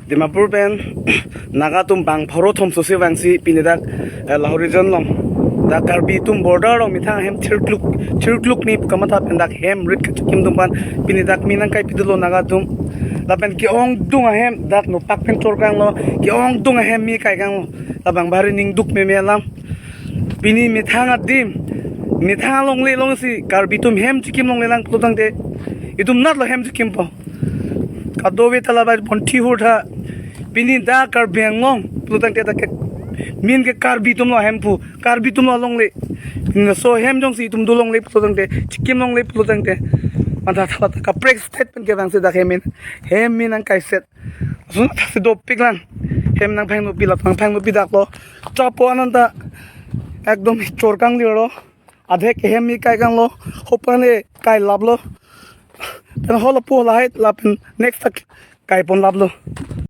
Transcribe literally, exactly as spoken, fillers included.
Dimapur pen Naga atum bang pharo thom sose vangsi pini dak, eh, Lahori Jon along, dak Karbi atum border along methang ahem thirkluk, thirkluk ni pu kamatha pen dak hem rit kachikim atum aphan pini dak mi nangkaipi dolo Naga atum. Lapen ke-ongdung ahem dak nopak pen chorkanglo, ke-ongdung ahem mi kaikanglo. Labang bari ning duk meme alam. Pini methang adim, methang alongle alongsi Karbi atum hem chikim longlelang pulo tangte, itum natlo hem chikimpo. Kadokave ta labang ponthi hurtha. Pini dak Karbi Anglong pulo tangte dak ke min ke Karbi atumlo ahem pu, Karbi atumlo alongle. Pini laso ahem jongsi itum dolongle pulo tangte, chikim longle pulo tangte, matha thala ta kaprek state pen kevangsi dak hem min, hem min nangkaiset. Ason athasi dopiklang. Hem nangphangnopi, la nangphangnopi daklo. Chapo ananta ekdom chorkanglirlo. Adhek hem mi kaikanglo. Hopan e kailaplo. Pen hol apo lahai lapen next tak kaipon laplo.